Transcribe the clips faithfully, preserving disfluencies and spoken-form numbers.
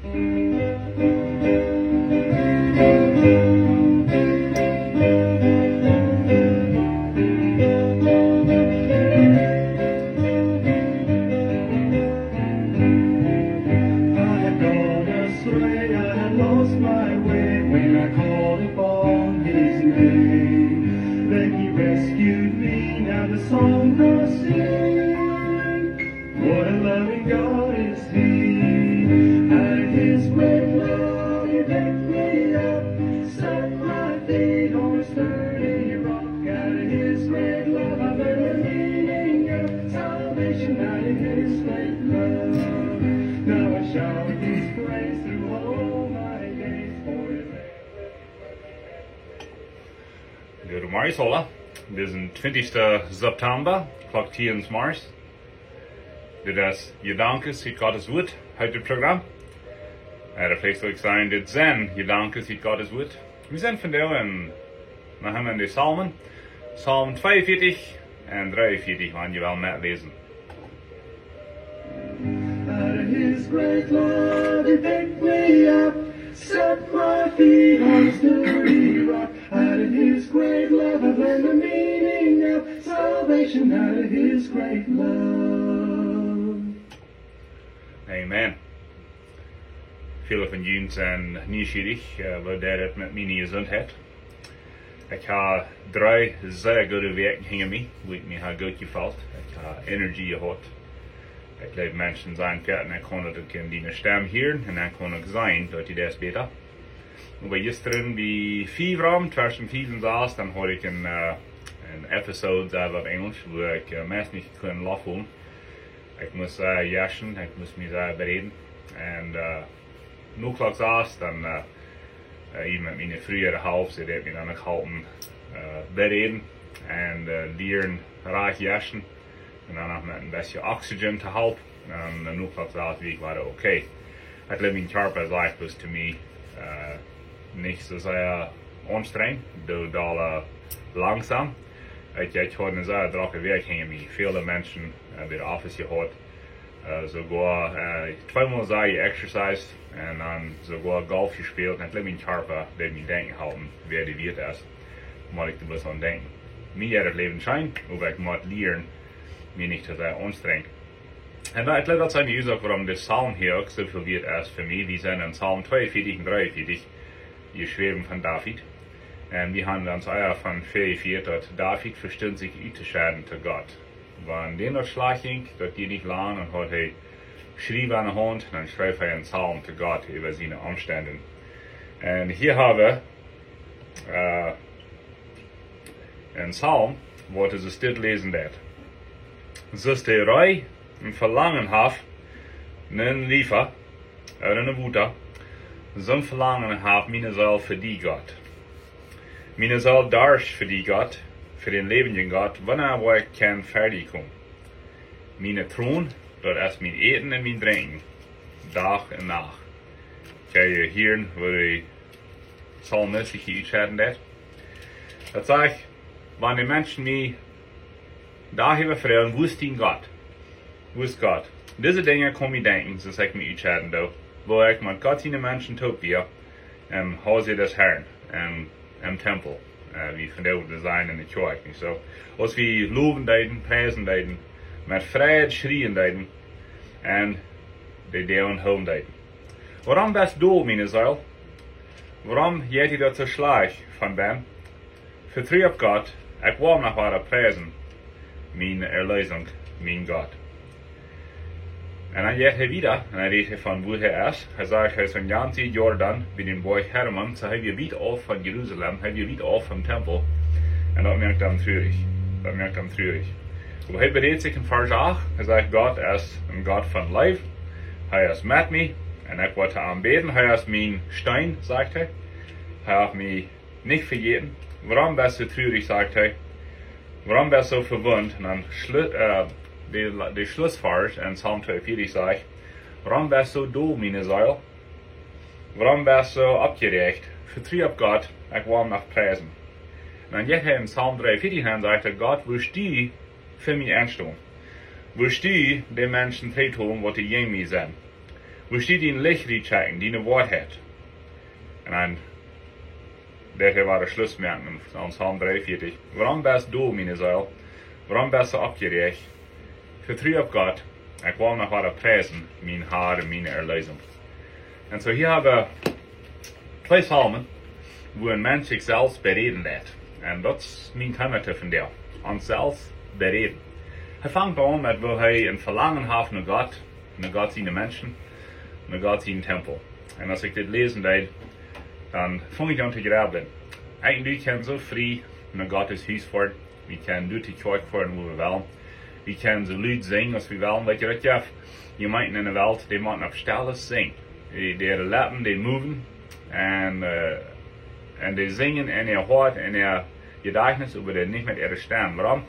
I had gone astray, I had lost my way when I called upon his name. Then he rescued me, now the song I sing. What a loving God is he. Out of his great love, he picked me up, set my feet on a sturdy rock. Out of his great love, I learned the meaning of salvation. Out of his great love, now I shout his praise through all my days forever. Goodemorjes, hola. Dit es de twintichste September, Klock tieen zemorjes. Dit es Jedanken ut Gottes Wuat, heet daut Program. Äh, daut veleicht sull ekj sajen, dit sent Jedanken ut Gottes Wuat. Wie sent vondoag en, noch emma en de Psalmen. Psalm tweeunvieetich un dreeunvieetich, wan jie wellen metläsen. Out of his great love, he picked me up, set my feet on a sturdy rock. Out of his great love, I've learned the meaning of salvation. Out of his great love. Amen. Väle von junt sent nieschierich, äh, woo daut met miene Jesuntheit. Ekj hab dree sea goode Wäakjen hinja mie, wua ekj mie hab goot jefeelt. Ekj hab Energie jehaut. Ekj jleew, Menschen sajen, jo, un ekj kaun daut uk en diene Stemm hieren, un ekj kaun uk seenen, daut du daut bäta. Oba jistren bie fief rom, tweschen fief un sas, dan haud ekj een, äh, een Episode, saj wie opp Enjlisch, wua ekj, äh, meist nich kunn loft holen. Ekj must, äh, jessen, ekj must mie sea bereeden. Un, äh, nu Klock sas, dan, äh, äh, hia met miene Fru äare Help, see deed mie dan uk halpen, äh, bereeden un, äh, lieren rajcht jessen. Un dan noch met een bät Oxygen to Help. Un, äh, nu Klock sas wia ekj wada okay. Ekj jleew, mien Kjarpa sajcht bloos to mie, äh, nich soo sea aunstrenjen, doo daut, äh, langsom. Ekj, ekj haud eene sea drocke Wäakj hinja mie. Väle Menschen, äh, bie de Office jehaut. Äh, soogoa, äh, tweemol saj ekj exercise un dan soogoa Golf jespält. Un ekj jleew, mien Kjarpa deed mie denkjen halpen, wäa de Wieet es. Mott ekj doa bloos aun denkjen. Mie jeit daut Läwen scheen, oba ekj mott lieren, mie nich too sea aunstrenjen. Un daut, ekj jleew, daut es de Uasoak, wuarom de Psalm hia uk soo väl wieet es fa mie. Wie sent en Psalm tweeunvieetich un dreeunvieetich, jeschräwen von David. Un wie haben ons ea von väaunvieetich, daut David vestunt sikj uttoscheiden to Gott. Wan däm daut schlajcht jinkj, daut dieed nich lang, dan haud hee Schriewa aun de Haunt, dan schreef hee een Psalm to Gott äwa siene Omstend. Un hia hab wie, äh, een Psalm, waut wie dit läsen deeden. Soo aus de Ree een Velangen haft no Wota, äh, no Wota, soo een Velangen haft miene Seel fa die, Gott. Miene Seel darscht fa die, Gott, fa dän läwendjen Gott, wanea woa ekj kjennen ver die komen. Miene Tronen, daut es mien Äten un mien Drinkjen, Dach un Nacht. Kjenn jie hieren, woo de Psalmist sikj utscheiden deed? Daut sajcht, wan de Menschen mie doaräwa froagen, wua es dien Gott? Wua es Gott? Dise Dinja kaun mie denkjen, soo aus ekj mie utscheiden doo, woo ekj met Gott siene Menschen toop wia, em Hause des Herrn, em, em Tempel, äh, wie vondoag daut sent en de Kjoakj, nich soo? Aus wie lowen deeden, priesen deeden, met Freid schrieen deeden, un de Däa aunhoolen deeden. Wuarom best du, miene Seel? Wuarom jeit die daut soo schlajcht von bennen? Vetru opp Gott, ekj woa am noch wada priesen, mien Erleesunk, mien Gott. Un dan jeit hee wieda, un dan rät hee von wua hee es. Hee sajcht, hee es von Janzi Jordan, bie dän Boajch Hermon, soo hee wia wiet auf von Jerusalem, hee wia wiet auf vom Tempel. Un daut moakt am truarich. Daut moakt am truarich. Oba hee berät sikj en Varsch acht, hee sajcht, Gott es een Gott von Leew, hee es met mie, un ekj woa am bäden, hee es mien Steen, sajcht hee. Hee haft mie nich vejäten. Wuarom best du truarich, sajcht hee. Wuarom best du soo vewundt? Un dan schlu-, äh, de, de Schlussvarsch en Psalm tweeunvieetich sajcht, wuarom best du soo doll, miene Seel? Wuarom best du soo oppjeräacht? Vetru opp Gott, ekj woa am noch priesen. Un dan jeit hee en Psalm dreeunvieetich nenn, sajcht hee, Gott, wurscht du fa mie enstonen? Wurscht du de Menschen trigjholen, waut dee jäajen mie sent? Woo steit dien Licht, Riet, schekjen, diene Woarheit? Un dan, daut hee wada Schluss moaken, en Psalm dreeunvieetich. Wuarom best du, miene Seel? Wuarom best du oppjeräacht? Vetru opp Gott. Ekj well am noch wada priesen, mien Har un miene Erleesunk. Un soo hia hab wie twee Psalmen, wua een Mensch sikj selfst beräden lat. Un daut es mien Thema fa vondoag. Ons selfst beräden. Hee fangt aun met woo hee een Velangen haft no Gott, no Gott siene Menschen, no Gott sienen Tempel. Un aus ekj dit läsen deed, dan funk ekj aun to jrebblen. Eejentlich kjenn wie soo frie no Gottes Hus foaren. Wie kjennen doa to Kjoakj foaren wua wie wellen. Wie kjennen soo lud sinjen aus wie wellen. Weetst du, daut jeft Jemeenten enne Welt, dee motten opp Stellet sinjen. Dee, äare Leppen, dee moven. Un, äh, un dee sinjen en äa Hoat, en äa Jedajchtnis, oba dee nich met äare Stemm. Wuarom?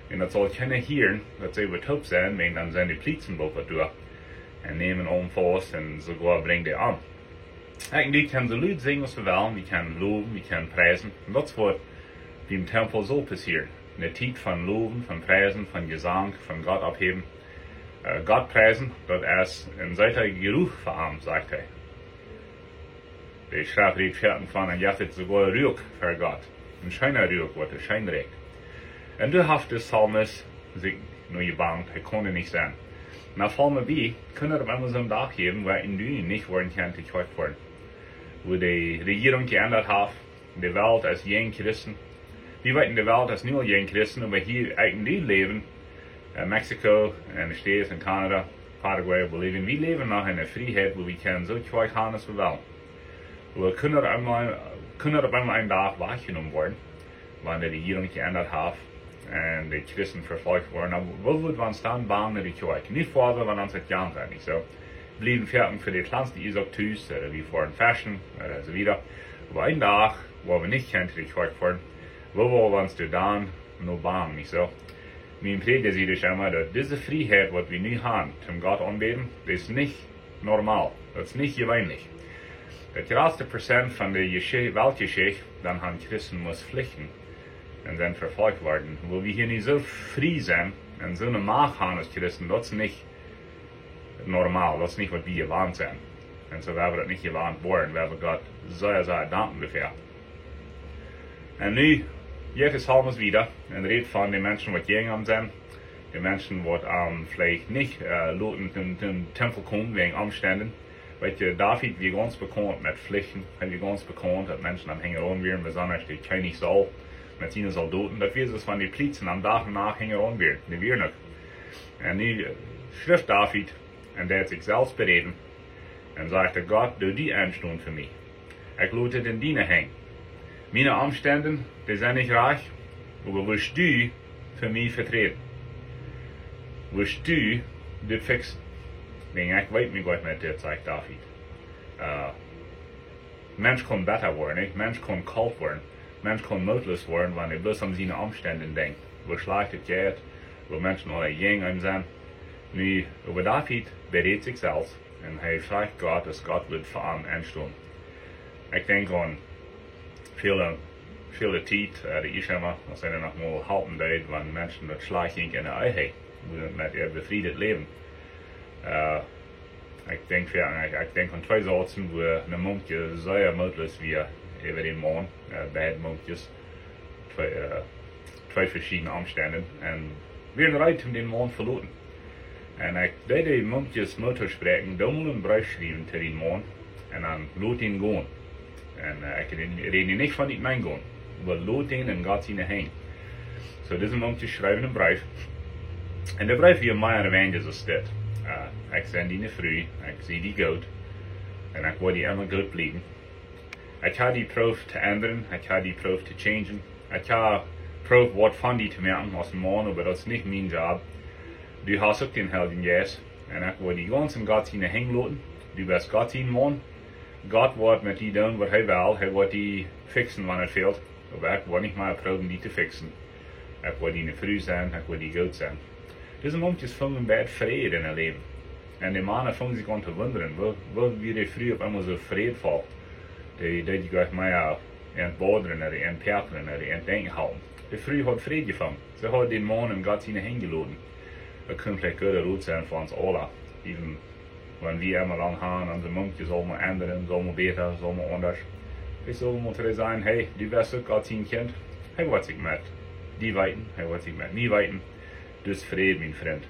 Wan daut saul kjeena hieren, daut see toop sent, wiels dan sent de Plietsen boolt doa. Un nämen am faust un soogoa brinjen dee am. Eejentlich kjenn wie soo lud sinjen aus wie wellen, wie kjennen lowen, wie kjennen priesen. Un daut es waut em Tempel saul passieren. Eene Tiet von lowen, von priesen, von Jesank, von Gott opphäwen. Äh, Gott priesen, daut es een seeta Jeruch fa am, sajcht hee. De Schreft rät foaken von, un jeft et soogoa Ruak fa Gott. Een scheena Ruak, waut scheen rikjt. Un doa haft de Psalmist sikj no jebangt, hee kunn nich sennen. Nu, Psalmen, wie kjennen opp eemol soon Dach jäwen, wua wie nu nich woaren kjennen to Kjoakj foaren. Wua de Rejierunk jeendat haft, de Welt es jäajen Christen. Wie weeten, de Welt es nu aul jäajen Christen, oba hia, ekj un du läwen en Mexiko, en de States, en Kanada, Paraguay, Bolivien. Wie läwen noch en eene Frieheit, wua wie kjennen soo Kjoakj han aus wie wellen. Wie kjennen opp eemol, kjennen opp eemol een Dach wajchjenomen woaren, wan de Rejierunk jeendat haft un de Christen vefolcht woaren. Nu, woo woat ons dan bang no de Kjoakj? Nich foaken, wan ons daut jankat, nich soo? Bliewen foaken fa de kjlanste Uasoak tus, ooda wie foaren feschen, ooda soo wieda. Oba een Dach, wua wie nich kjennen to de Kjoakj foaren, woo woa wie ons dan no bangen, nich soo? Mien Prädja säd emma, daut dise Frieheit, waut wie nu han, toom Gott aunbäden, daut es nich normal, daut es nich jeweenlich. Daut jratste Prozent von de Jeschi-, Weltjeschicht, dan han Christen must flichten un sent vefolcht worden. Wua wie hia nu soo frie sent un soone Macht han aus Christen, daut es nich normal, daut es nich waut wie jewant sent. Un soo woa wie daut nich jewant woaren, woa wie Gott sea, sea danken doafäa. Un nu jeit de Psalmist wieda un rät von de Menschen, waut jäajen am sent, de Menschen, waut am veleicht nich, äh, loten toom, toom Tempel komen wäajen Omstenden. Weetst du, David wia gaunz bekaunt met Flichten, hee wia gaunz bekaunt, daut Menschen am hinjaraun wieren, besonda de Kjennich Saul met siene Soldoten. Daut wia soo aus wan de Plietsen am Dach un Nacht hinjaraun wieren, dee wieren uk. Un nu, äh, schrift David un deit sikj selfst beräden un sajcht: Gott, doo du enstonen fa mie. Ekj lot et en diene Henj. Miene Omstenden, dee sent nich rajcht, oba wurscht du fa mie veträden? Wurscht du dit fixen? Wiels ekj weet mie goot met dit, sajcht David. Äh, Mensch kaun betta woaren, nich? Mensch kaun kolt woaren. Mensch kaun mootloos woaren, wan hee bloos aun siene Omstenden denkjt. Woo schlajcht et jeit, woo Menschen aula jäajen am sent. Nu, oba David berät sikj selfst un hee frajcht Gott, daut Gott wudd fa am enstonen. Ekj denkj aun väle, väle Tiet, äh, de Ischema, aus hee noch mol halpen deed, wan Menschen daut schlajcht jinkj en de Ehe, woo see met äa befriedet läwen. Äh, ekj denkj, jo, ekj, ekj denkj aun twee Sauzen, wua een Mumkje sea mootloos wia äwa dän Maun, äh, beid Mumkjes, twee, äh, twee veschiedne Omstenden, un wieren reed, om dän Maun to veloten. Un ekj deed de Mumkjes Moot toospräakjen, doo mol een Breef schriewen to dän Maun un dan lot am gonen. Un, äh, ekj räd, räd nich von nich meen gonen, oba lot am en Gott siene Henj. Soo, dise Mumkjes schreewen een Breef. Un de Breef wia mea ooda weinja soo aus dit: Äh, ekj sie diene Fru, ekj sie die goot. Un ekj woa die emma goot bliewen. Ekj hab die proowt to endren, ekj hab die proowt to changen. Ekj hab proowt waut von die to moaken aus een Maun, oba daut es nich mien Job. Du hast uk dän Heiljen Jeist. Un ekj woa die gaunz en Gott siene Henj loten. Du best Gott sien Maun. Gott woat met die doonen waut hee well. Hee woat die fixen, wan et fält. Oba ekj woa nich mea proowen die to fixen. Ekj woa diene Fru sennen, ekj woa die goot sennen. Dise Mumkjes fungen bät Fräd en äa Läwen. Un de Mana fungen sikj aun to wundren, woo, woo wia de Fru opp eemol soo frädvoll? Dee, dee deed sikj mea aun bodren, ooda aun päakjlen, ooda aun denkjen hoolen. De Fru haud Fräd jefungen. See haud dän Maun en Gott siene Henj jeloten. Daut kunn veleicht goode Rot sennen fa ons aula. Even Wan wie emma lang haben, onse Mundjes saul mau endren, saul mau bäta, saul mau aundasch. Ekj saul mau to dee sajen: Hey, du best uk Gott sien Kjint. Hee woat sikj met die weeten, hee woat sikj met mie weeten. Dus Fräd, mien Frint.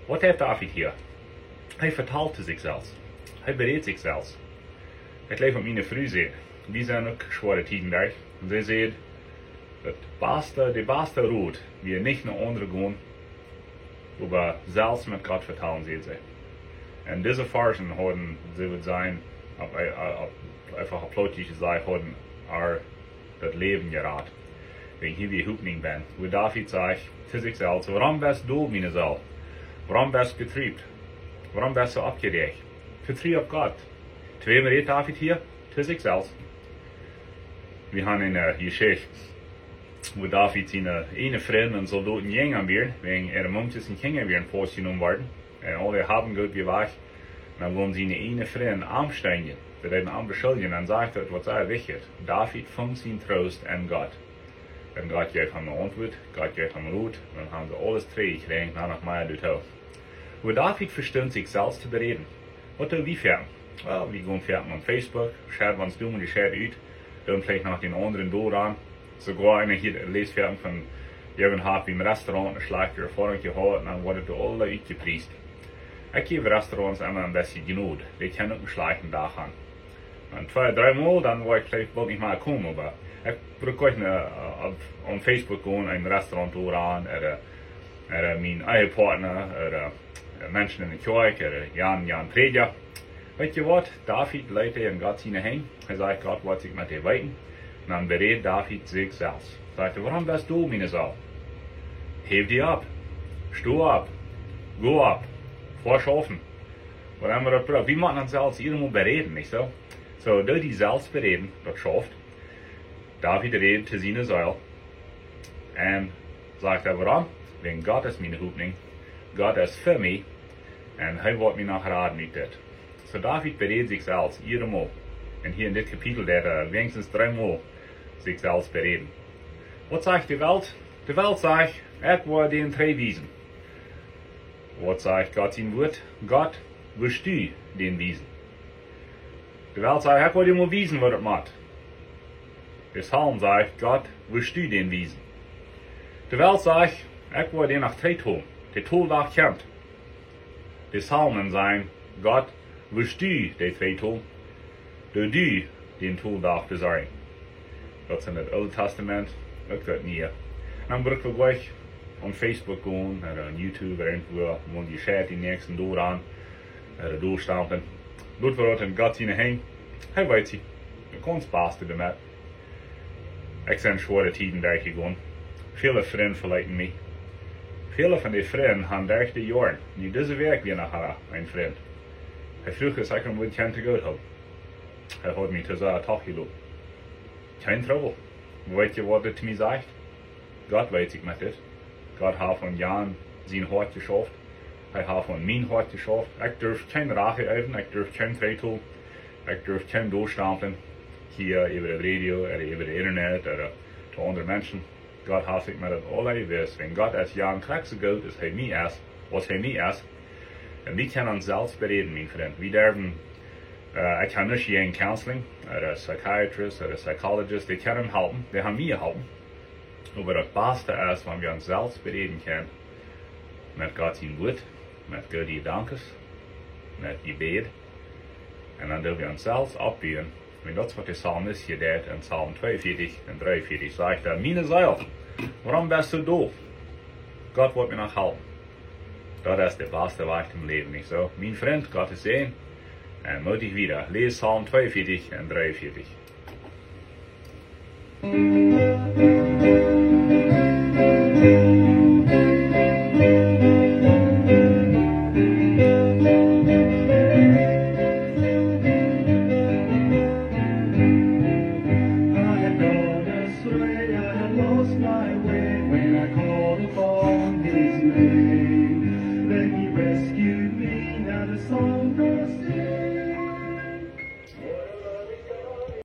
Waut haft David hia? Hee vetalt to sikj selfst. Hee beräd sikj selfst. Ekj jleew, waut miene Fru säd, wie sent uk schwoare Tieden derch. Un see säd, daut baste, de baste Rot wia nich no aundre gonen, oba selfst met Gott vetalen, säd see. Un dise Varschen hauden, see wudd sajen, opp, opp, eefach opp Plautdietsch jesajcht, hauden äa daut Läwen jerat. Wäajen hia wia Hopninj benn. Wua David sajcht to sikj selfst: Wuarom best du, miene Seel? Wuarom best du betriebt? Wuarom best du oppjeräacht? Vetru opp Gott. To wäm rät David hia? To sikj selfst. Wie haben eene, äh, Jeschicht, wua David siene, äh, eene Frint un Soldoten jäajen am wieren, wäajen äare Mumkjes un Kjinja wieren faustjenomen worden. Un aul äa Hab un Goot wia wajch. Dan wullen siene eene Frint am steenen. See deeden am beschuldjen. Dan sajcht daut waut sea wichtich es. David funk sienen Troost en Gott. Un Gott jeef am eene Auntwuat, Gott jeef am Rot. Dan haben see aules trigjjekjräajen, dan noch mea doatoo. Oba David vestunt sikj selfst to beräden. Waut doo wie foaken? Well, wie gonen foaken opp Facebook, schekjen ons doa de Schekj ut, dan veleicht noch dän aundren doa aun. Soogoa eena hia läst foaken von, wie haben haft em Restaurant eene schlajchte Erfoarunk jehaut, un dan woat et aula utjepriest. Ekj jäw Restaurants emma een bät Jnod. Dee kjennen uk eenen schlajchten Dach haben. Un twee, dree Mol, dan woa ekj veleicht boolt nich mea komen, oba ekj bruck nich, äh, opp, opp Facebook gonen, een Restaurant doa aun, ooda, ooda mien Ehepartner, ooda, äh, Menschen enne Kjoakj, ooda Jan, Jan Prädja. Weetst du waut? David leet en Gott siene Henj. Hee sajcht, Gott woat sikj met am weeten. Un dan beräd David sikj selfst. Sajcht hee: Wuarom best du, miene Seel? Häw die opp. Sto opp. Go opp. Foa schaufen. Waut emma daut brukt. Wie motten ons selfst irjentwua beräden, nich soo? Soo, doo die selfst beräden, daut schauft. David rät to siene Seel un sajcht: Wuarom? Wäajen Gott es miene Hopninj. Gott es fa mie. Un hee woat mie noch raden ut dit. Soo David beräd sikj selfst irjentwua. Un hia en dit Kapitel deed hee, äh, weens dree Mol sikj selfst beräden. Waut sajcht de Welt? De Welt sajcht: Ekj woa die een Tree wiesen. Waut sajcht Gott sien Wuat? Gott, woascht du dän wiesen? De Welt sajcht: Ekj woa die mol wiesen, waut et moakt. De Psalm sajcht: Gott, woascht du dän wiesen? De Welt sajcht: Ekj woa die noch Tree tolen. De Toldach kjemt. De Psalmen sajen: Gott, woascht du dee Tree tolen? Doo du dän Toldach besorjen. Daut es en daut Oole Tastament, uk daut Niee. Un dan bruck wie nich opp Facebook gonen, ooda opp YouTube, ooda irjentwua, wua jie schekjen dän Näakjsten doa aun, ooda doa stampeln. Daut woat en Gott siene Henj. Hee weet sikj. Dee kaun daut baste doamet. Ekj sie schwoare Tieden derchjegonen. Väle Frind veleeten mie. Väle von dee Frind haben derch de Joaren, nu dise Wäakj wia noch een Frint. Hee fruach, aus ekj am wudd kjennen to goot haben. Hee haud mie to sea toch jeloten. Kjeen Trubbel. Weetst du, waut dit to mie sajcht? Gott weet sikj met dit. Gott haft aun Jan sien Hoat jeschauft. Hee haft aun mien Hoat jeschauft. Ekj durf kjeen Rach äwen, ekj durf kjeen Tree tolen. Ekj durf kjeen doa stampeln. Hia äwa daut Radio, ooda äwa daut Internet, ooda to aundre Menschen. Gott haft sikj met daut aula jewist. Wan Gott es Jan krakjt soo goot aus hee mie es, aus hee mie es. Un wie kjennen ons selfst beräden, mien Frint. Wie derwen, äh, ekj kaun nich jäajen Counseling, ooda Psychiatrist, ooda Psychologist, dee kjennen halpen, dee haben mie jeholpen. Oba daut baste es, wan wie ons selfst beräden kjennen, met Gott sien Wuat, met goode Jedanken, met Jebäd. Un dan doo wie ons selfst oppbuen. Wan daut es waut de Psalmist hia deed en Psalm tweeunvieetich un dreeunvieetich, sajcht hee: Miene Seel, wuarom best du doll? Gott woat mie noch halpen. Daut es de baste Wajch em Läwen, nich soo? Mien Frint, Gott es säajen. Un moot die wieda. Läs Psalm tweeunvieetich un dreeunvieetich.